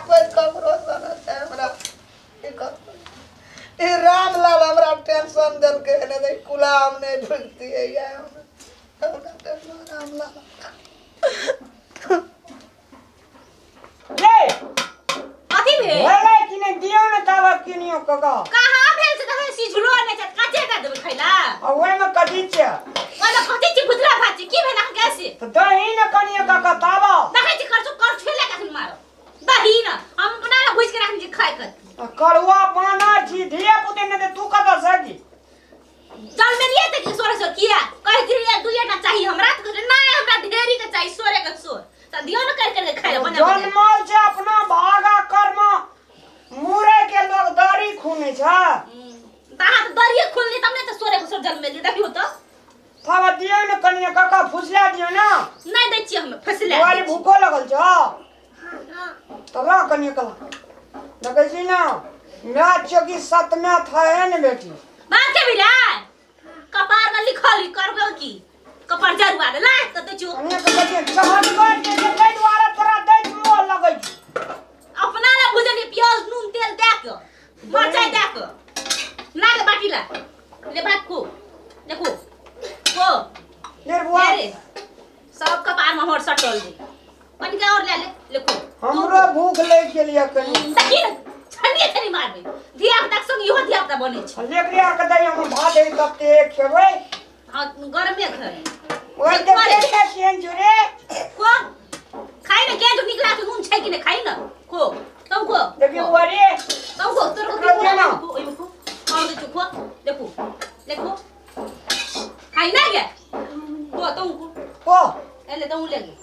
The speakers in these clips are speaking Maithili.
कोई ककरो सन छै हमरा की करबै। ई रामलाल हमरा टेंशन देलकै ने तऽ कुला हम नहि ढुकतियै या हमरा टेंशन रामलाल। ले कथी भेल? भेलै कि नहि दियौ ने ताबे किनियो कका। कहाँ भेल से देखै सिझलो नहि छै काचे का देबै खैला। आ ओहिमे कथी छै? ओहिमे कथी छै भुतला भात छै की भेल अहाँ कैसे? तऽ दही ने कनियो कका ताबा। देखै छी करछु करछु ले कखन मारो। दही न हम अपना ला भुजि के राखने छी खाय के। करुआ पाना छी धिया पुते ने तू कतऽ सगी? जन्मेलियै तऽ सोरे सोर किया कहै छी दुइये टा चाही हमरा तऽ कहै नहि हमरा ढेरी के चाही सोरे के सोर तऽ दियौ ने कर कर के खाय बना बना। जनमल छै अपना भागा कर्म मुरे के लोग दरी खूने छै। तऽ अहाँ तऽ दरिये खुलली तब ने तऽ सोरे के सोर जन्मेलियै देखियौ तऽ। थाबा दियौ ने कनिया काका फुसला दियौ ने। नहि दै छियै हम फुसला। बुआरी भूखो लगल छौ तऽ रह कनिया कला देखै छी ने मैच छौ कि सतमे था ने बेटी। बात के बिरा कपार में लिखल करबो की कपार जरुआ दे ला तऽ दै छियौ। कनिया के बेटी चहटगर के जे दुआरे तोरा दै मोह लगै छै। अपना ला भुजली प्याज नून तेल दए के मरचाई दए के ना के बाटी ला ले भात को देखो को ले बुआ सब कपार में हमर सटल दे कनि के और ले ले देखो हमरो भूख लागि गेल या कनि देखी ने छनिए छनी मारबे धिया पुता संग इहो धिया पुता बनै छै। ले के के दई हम भात दे तब ते खेबै। हां गरमे खाइ ओइ देखे के केन जुरे को खाइ ने के जो निकला तो नून छै कि ने खाइ न को तब को देखी बुआ रे तब को तोर को को ओइ को और दे चुको देखो देखो खाइ ना गे को तब को एले तब ले गे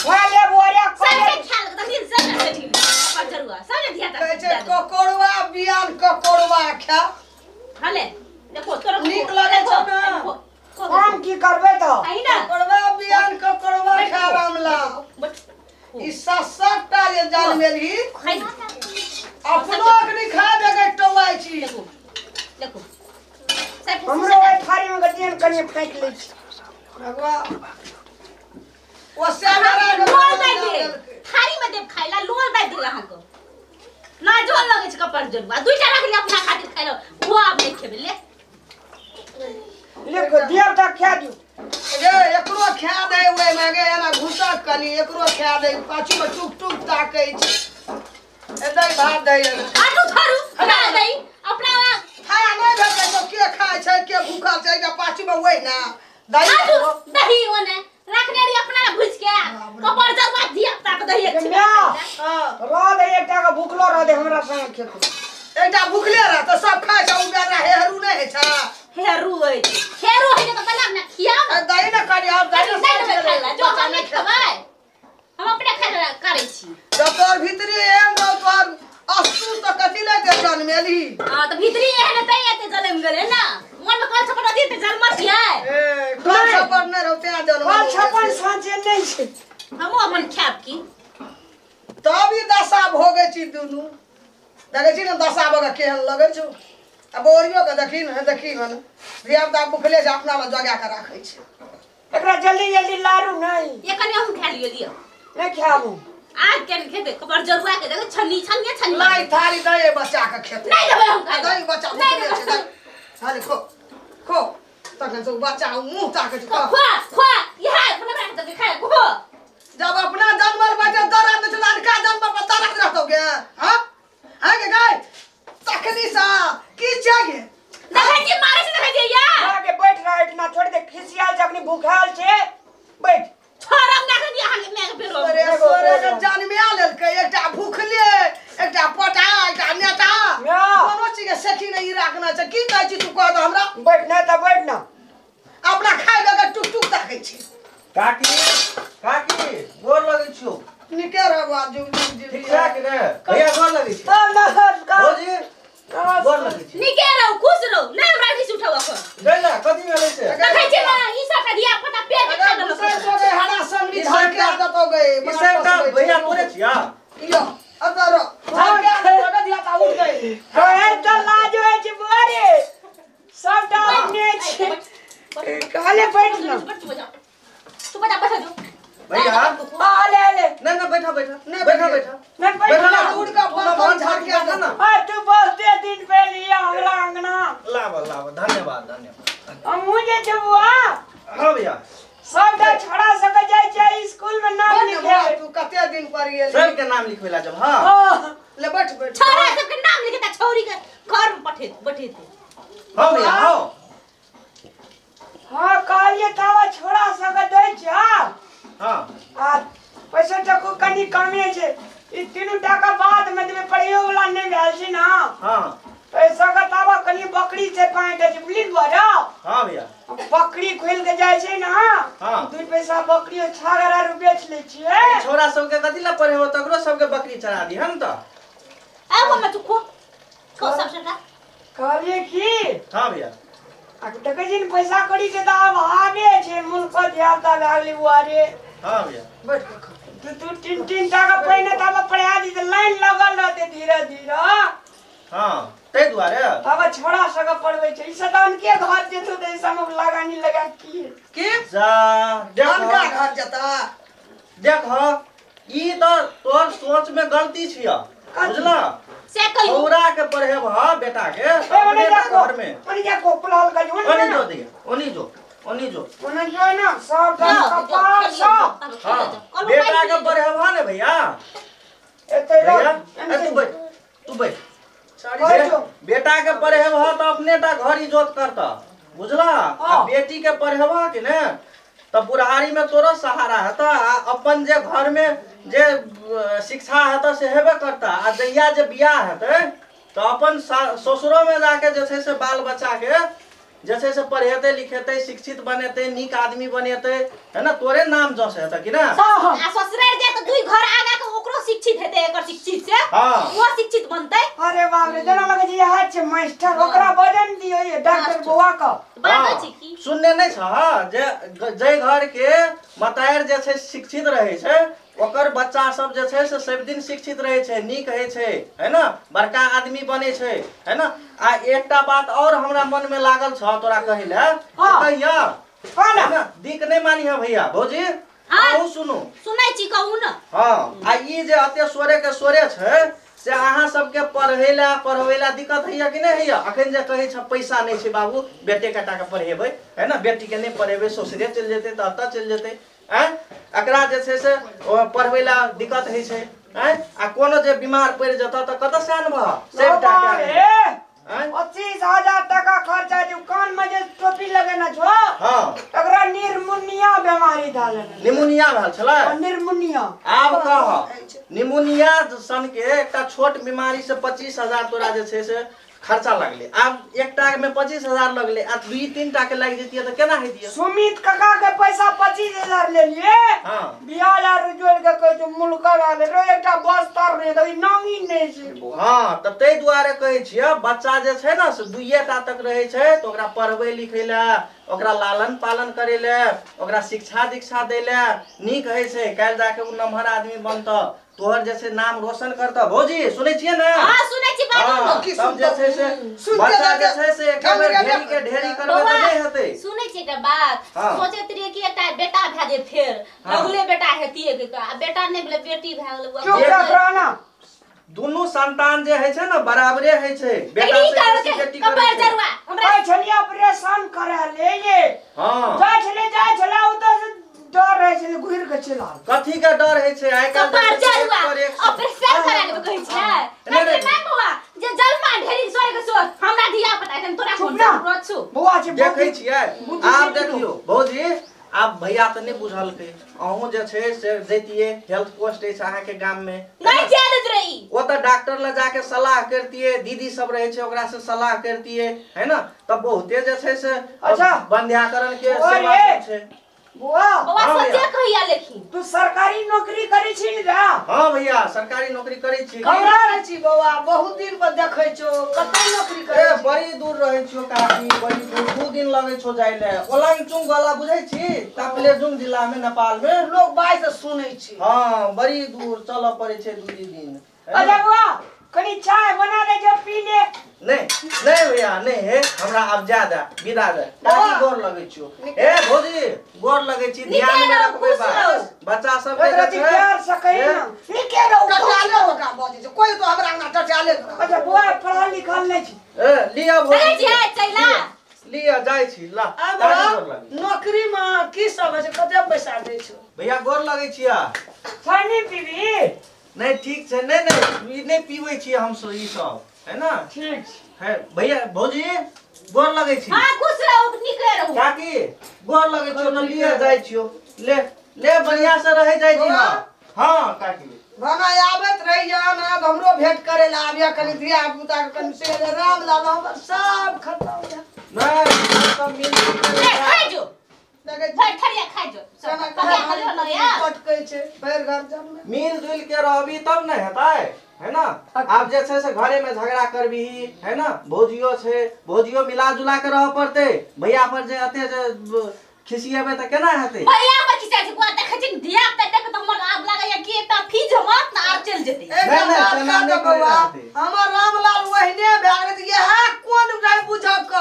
खा ले बुआ रे सब के खा ले तखन सब ने ठीक पर जरुआ सब ने धिया कहै छै ककोड़वा बियान ककोड़वा खा हले देखो तोर नीक लगै छौ ने। हम की करबै तऽ खाइ ना ककोड़वा बियान ककोड़वा खा रामलाल। ई सात सात टा जे जनमेलही खाइ अपनो अखनी खा देबै टौआइ छी। देखो देखो सब हमरो ओइ थारी में गदियन कनि फेंक लै छी। भगवा ओ सेना लोल दे दे थारी में देब खाइला लोल दे दे अहाँ के ना जोर लगै छै कपर जरुआ दुइटा राखली अपना खातिर खाइला वो आब नहि खेबै ले ले दियौ तऽ खा दियौ। गे एकरो खा दे ओइ में गे एना घुसक कनि एकरो खा दे पाछू में टुक टुक ताकै छै। ए दई भात दई आटू थारू खा दई अपना खाया नहि भेटै तो के खाय छै के भूखल छै के पाछू में ओइ ना दही दही ओने रखने रही अपना भुज के कपर जरुआ धिया पुता के दही एक म्या हां रह दे एकटा के भूखलो रह दे हमरा संग खेतो। एकटा भूखले रह तऽ सब खाय छै उ बेरा हेहरू नहि होइ छै। हेरू होइ हेरू होइ तऽ बला ने खियाओ ने दही ने कनि और दही ने खाइला जो हम नहि खेबै हम अपने खाइ करै छी। जब तोर भीतरी एहन रहो तोर अस्तु तऽ कथी ले के जनमेलही। हां तऽ भीतरी एहन तै एते जनम गेलै ना मन में कल छपट अथी ते जनमतियै। ए कल छपट नहि रहौ तें जनमल कल छपन साँचे नहि छै। हमहूँ अपन खायब की तब ई दशा भोगै छी दुनू देखै छी ने दशा भोग केहन लगै छौ। आ बोरियो के देखी ने देखी ने धिया पुता भूखले छै अपना लग जगा के राखै छै। एकरा जल्दी जल्दी लारू नहि ये कनि अहूँ खा लियौ लियौ नहि खाबू आज केन खेतै कपर जरुआ के देखै छन्नी छन्नी छन्नी नहि थारी दे बच्चा के खेतै नहि देबै हम खाइ दही बच्चा भूखले छै दही हाले खो खो तखन से बच्चा मुँह ताकै छै खो खो इहे अपना बना के खाय खो। जब अपना जानवर बच्चा दरा नै छै अनका जानवर पर दरा रहतौ गे। हां हां गे गाय तखनी सा की चाहिए देखै छी मारै छै देखै छी या आगे बैठ रह इतना छोड़ दे खिसियाल छै अखनी भूखाल छै बैठ छोड़म ना के अहाँ के मैं फेरो सोरे सोरे के जनमिया लेलकै एकटा भूखले एकटा पटा एकटा नेता कोनो चीज के सेखी नहीं राखना छै। की कहै छी तू कह दे हमरा बैठ नै तऽ बैठ ना अपना खाय लगे टुक टुक ताकै छी। काकी काकी गोर लगै छियौ। निके रहबा जुग जुग जी ठीक ठाक ने भैया गोर लगै छी। नमस्कार भौजी गोर लगै छी। निके रहू खुश रहू नै हमरा किछु उठाउ अखन गै ना कथी भेलै से देखै छी ना ई सब धिया पुता पेट के खा लेलक। गए हरा संगरी झलका देतौ गए ई सबटा भैया तोरे छिया यो अदर झलका देतौ गए धिया पुता उठ गए। कहै तऽ लाज होइ छै बुआ रे सबटा अपने छै कहले बैठ ना चुप जा बैठ जो भैया आले आले ना ना बैठा बैठा नहीं बैठा बैठा बैठा नहीं बैठा दूर का बर्तन झाड़ के बैठा ना। आ तू बहुते दिन पे लिया हमरा अंगना। लावा लावा, धन्यवाद धन्यवाद। हम मुझे जे बुआ। हां भैया सबटा छोड़ा सके जाय छै स्कूल में नाम लिखे। तू कते दिन पर गेल सबके नाम लिखवेला जब। हां ले बैठ बैठ। छोड़ा सबके नाम लिखे त छौरी के घर में पठे बैठेते। हां भैया हां हां कहलिए तावा छोड़ा सके दै छै। हां आ पैसा टको कनी कमे छै ई तीनू टाका बाद में देबे पढ़ियो वाला नहीं भेल छै ना। हां पैसा का तावा कनी बकरी छै पाँच छै बुझली बुआ। हां भैया बकरी खोल के जाय छै ना। हां 2 पैसा बकरी 6000 बेच लै छियै। छोरा सबके कथि ला पढ़ेबो तकरो सबके बकरी चरा दी हन त। आब हम चुखो खो सब सटा कहलिए की। हां भैया आ देखै छी ने पैसा कड़ी के त अभावे छै मुल्क ध्यान ता लागली बुआ रे। हां भैया बैठ के खा। दू दू तीन तीन टाका पहिने तब पढ़ा दी त लाइन लगल रहते धीरे धीरे। हां तै दुआरे तब छोड़ा सके पढ़बै छै ई सदान के घर जेतो त ई सब लगानी लगा की की जा देख का घर जता देख ई त तोर सोच में गलती छिया बुझला। से कहियो छौरा के पढ़ेब ह बेटा के अपने घर में ओने जा कोपलाल का जो ओनी जो दिया ओनी जो ओनी जो ओने जो ना सब कपार सब। हां बेटा के पढ़ेब ह ने भैया एते भैया ए तू बैठ तू बैठ। बेटा के पढ़ेब ह त अपने टा घर इज्जत करता बुझला। आ बेटी के पढ़ेब ह कि ने त बुढ़ारी में तोरो सहारा हेता आ अपन जे घर में जे शिक्षा हेता से हेबे करता। आ जहिया जे बियाह हेतै त अपन ससुरो में जाके जे छै से बाल बच्चा के जे छै से पढ़ेतै लिखेतै शिक्षित बनेतै नीक आदमी बनेतै है ना तोरे नाम जस हेतै कि ना। आ ससुरार जाय त दुई घर आगा के ओकरो शिक्षित हेतै एकर शिक्षित से वो शिक्षित बनतै। अरे बाप रे जेना लगै छै इएह छै मास्टर ओकरा वजन दियो ये डॉक्टर बौआ के बात छै की सुनने नहीं छ जे जे घर के मतार जे छै शिक्षित रहै छै ओकर बच्चा सब जे छै से सब दिन शिक्षित रहै छै नीक होइ छै है ना बड़का आदमी बनै छै है ना। आ एकटा बात और हमरा मन में लागल छ तोरा कहै ले कहिया है ना दिक नहीं मानी है भैया भौजी अहूँ सुनू सुनै छी कहू ना। हां आ ई जे अते सोरे के सोरे छै से अहाँ सबके पढ़ैला पढ़बैला दिक्कत होइया कि नहीं होइया? अखन जे कहै छ पैसा नहीं छै बाबू बेटे के टाका पढ़ेबै है ना बेटी के नहीं पढ़ेबै ससुरे चलि जेतै त अतऽ चलि जेतै आँय एकरा जे छै से पढ़बैला दिक्कत होइ छै आँय आ कोनो जे बीमार पड़ि जेतऽ तऽ कतऽ से आनबह सबटा के आँय 25,000 टका खर्चा जे कान में जे टोपी लगेने छौ। हां तकरा निरमुनिया बीमारी धऽ लेने निमोनिया भेल छलै निरमुनिया। आब कह निमोनिया सन के एकटा छोट बीमारी से 25,000 तोरा जे छै से खर्चा लगले आब एकटा में 25,000 लगले आ 2-3 टा के लागि जतियै त केना हेतियै? सुमित काका के पैसा 25,000 ले लिए। हां 20,000 जोड़ के कहै छै मुल्का वाले रो एकटा बस्तर रे त नांगी नै छै। हां त तै दुआरे कहै छियै बच्चा जे छै ना से 2 टा तक रहै छै त ओकरा पढ़बै लिखै ला ओकरा लालन पालन करै ला ओकरा शिक्षा दीक्षा दै ला नीक होइ छै काल्हि जाके उ नमहर आदमी बनतऽ तोहर जे छै नाम रोशन करतऽ। भौजी सुनै छियै ने? हां सुनै छी बाबू। सब जे छै से बच्चा जे छै से एक बेर ढेरी के ढेरी करबै त नहि हेतै। सुनै छियै एकटा बात सोचैत रहियै कि एकटा बेटा भए जे फेर लगले बेटा हेतियै आ बेटा नहि भेलै बेटी भए गेलै। चुप रह ना दुनू संतान जे होइ छै ने बराबरे होइ छै बेटा से बेटी करै छै। हमरा छलियै ऑपरेशन करा ले ये। हां जाइ छलै ओतऽ से डर रहै छै घुरि के चलि आबै। कथी के डर होइ छै आइ काल्हि ऑपरेशन करा लेबै कहै छै नहीं नहीं बौआ जे जलमा ढेरी सोए के सोच हमरा धिया पता एखन तोरा कोन जरूरत छौ बौआ छै देखै छियै। आब देखियौ भौजी आब भैया त नहीं बुझलकै अहूँ जे छै से जैतियै हेल्थ पोस्ट अछि अहाँके गाम में नहीं जाय दैत रही ओतऽ डॉक्टर लग जाके सलाह करतियै दीदी सब रहै छै ओकरा से सलाह करतियै है ना त बहुते जे छै से अच्छा बंध्याकरण के सेवा सब छै। बुआ बौआ सोचे कहिया लेखी तू सरकारी नौकरी करै छी ने? हां भैया सरकारी नौकरी करै छी। कहाँ रहै छी बौआ बहुत दिन पर देखै छौ कतऽ नौकरी करै ए बड़ी दूर रहै छियो काकी बड़ी दूर 2 दिन लगै छौ जाइ ले ओलाङचुङ वाला बुझै छी ताप्लेजुङ जिला में नेपाल में लोग बाइ से सुनै छी। हां बड़ी दूर चलऽ पड़ै छै 2 दिन। अच्छा बुआ कनी चाय बना दे जो पी ले। नहीं नहीं भैया नहीं है हमरा आब जा दे विदा दे काकी गोर लगै छियो ए भौजी गोर लगै छी ध्यान में रखबै बात बच्चा सब के प्यार से कही ना निके रहो। जकाँ बजै छै कोइ तो हमरा अंगना टटाले। अच्छा बौआ पढ़ल लिखल नहि छी। ए लिया भौजी चैला लिया जाइ छी ला। नौकरी में की सब होइ छै कते पैसा दै छौ? भैया गोर लगै छिया। पानी पीबी? नहीं ठीक छै। नहीं नहीं ई नहीं पीबै छी हम सब ई सब है ना। ठीक है भैया भौजी गोर लगै छी। हां खुश रहू नीक रहू। काकी गोर लगै छियो त लिया जाइ छियो। ले ले बढ़िया से रह जाइ छी। हां हां काकी भाना आबैत रहिया ना हमरो भेंट करे ला आबिया कनि धिया पुता के कनि से राम लाल हमर सब खत्म हो जा। नहीं सब मिल ले खाइ जो देखै थरिया खाइ जो सब पटकै छै भरि घर जममे मिल जुल के रहबी तब न हेतै है ना। आब जे छै से घरे में झगड़ा करबी है ना। भौजियो छै भौजियो मिला जुला के रह पड़तै। भैया पर जे अते जे खिसिएबै त केना हेतै? भैया पर खिसिया छै बुआ देखै छी धिया पुता देख त हमर आब लागैया कि एकटा फीज हमर न आर चलि जेतै। नहीं नहीं तेना बौआ हमर रामलाल ओहने भए गेलै त इएह कोन रहे बुझक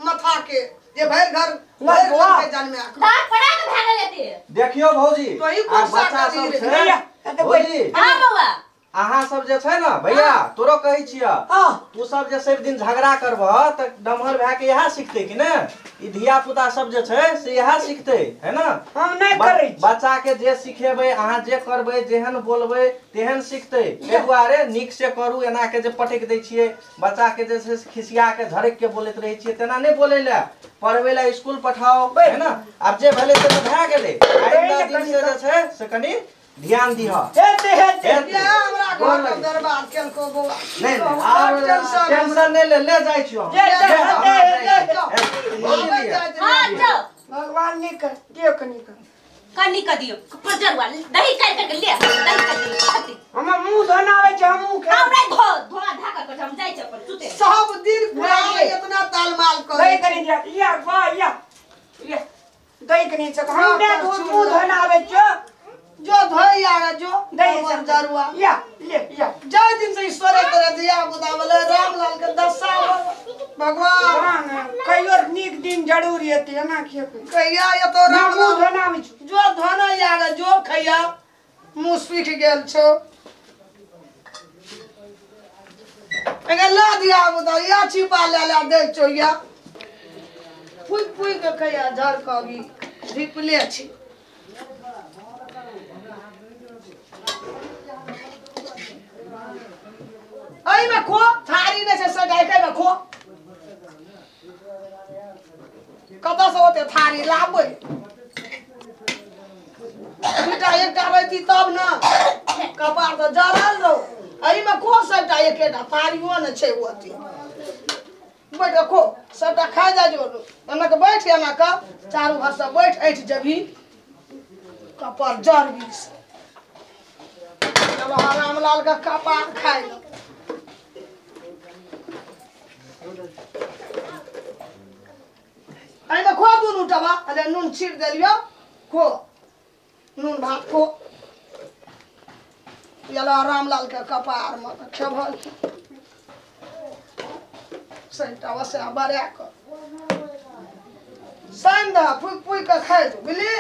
माथा के जे भरि घर के जनमे दाँत पड़ा के भए गेल एते। देखियो भौजी आ बच्चा सब छै भौजी। हां बौआ अहाँ सब जे छै ना भैया तोरो कहै छिया तू सब जे सब दिन झगड़ा करबह त डमहर भए के इएह सिखतै कि ने? ई धिया पुता सब जे छै से इएह सिखतै है ना। हम नहि करै छी। बच्चा के जे सिखेबै अहाँ जे करबै जेहन बोलबै तेहन सिखतै। एहि दुआरे नीक से करू। एना के जे पटक दै छियै बच्चा के जे छै खिसिया के झड़क के बोलैत रहै छियै तेना नहि बोलै लए। पढ़बै लए स्कूल पठाओ है ना। आब जे भेलै से तऽ भए गेलै। आइन्दा दिन से जे छै से कनि ध्यान दिह। हेते हेते हमरा घर के दरबार केलको बौआ। नहीं नहीं टेंशन नहीं ले ले जाइ छियो। हां जाओ भगवान नीक कर दियो कनि कनि क दियो पजरुआ दही काटि के ले दही काटि के हमर मुंह धोनावे छै हमहु खाय। हमरा धो धोआ धा कर हम जाइ छै अपन सुते। सब दिन खुआवे इतना तालमाल करे। दही कनि दिया या वाह या या दही कनि छ हम ने मुंह धोनावे छै जो धोई आगे जो दही जरुआ या ले या जय दिन से ईश्वर करे दिया बुदा बोले रामलाल के दशा भगवान कहियो नीक दिन जरूर एते एना किया कहिया ये तो रामलाल धोनावे जो धोना आगे जो खैया मुंह सूख गेल छो। अगर ला दिया बुदा या छिपा ले ले दे छो या फूक फूक के खैया झर कभी धिपले छी। एहिमे खो थारी नहि छै सटाइ के खो कतऽ से ओते थारी लाबै दूटा एकटा रहती तब न कपार तऽ जरल रहो। एहिमे खो सबटा एकेटा थारियो ने छै ओते बैठ खो सबटा खा जा जो एना के बैठ एना के चारू भर से बैठ ऐठ जबी कपार जरबी रामलाल का कपार खाइ लो। एहिमे खो दुनू टबा अरे नून छीट देलियो खो नून भात खो यला रामलाल के कपार में खेबल सहीटा वसे बड़ा के सैन दह फूक फूक के खाइ जो बुझली।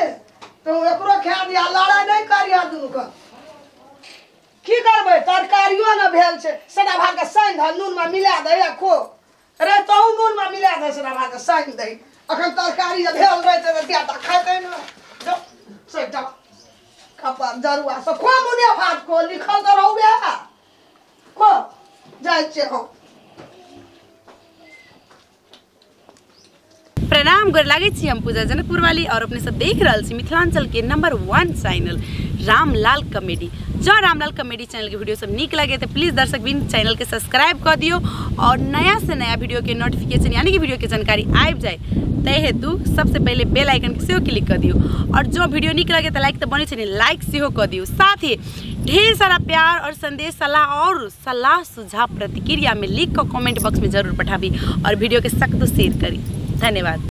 तू एकरो खा दिया लड़ाइ नहि करिया दुनू के की करबै तरकारियो न भेल छै सदा भात के सैन दह नून में मिला दे आ खो रे तहु नून में मिला दे सदा भात के सैन दे। अखन तरकारी जे भेल रहतै तऽ दिया ता खाइतै न जो सहीटा कपार जरुआ से खो नूने भात खो लिखल तऽ रहबे खो जाइ छियै हम। प्रणाम गोर लागै छी। हम पूजा जनकपुर वाली और अपने सब देख रहल छी मिथिलांचल के नंबर 1 चैनल रामलाल कॉमेडी। जो रामलाल कॉमेडी चैनल के वीडियो सब नीक लगे तो प्लीज़ दर्शक बिन चैनल के सब्सक्राइब कर दियो और नया से नया वीडियो के नोटिफिकेशन यानी कि वीडियो के जानकारी आबि जाए तै हेतु सबसे पहले बेल आइकन के सेहो क्लिक कर दियो। और जो वीडियो नीक लगे तो लाइक तो बनै छै ने लाइक सेहो कर दियो। साथ ही ढेर सारा प्यार और संदेश सलाह और सलाह सुझाव प्रतिक्रिया में लिख कर कमेंट बॉक्स में जरूर पठाबी और वीडियो के सख्त शेयर करी। धन्यवाद।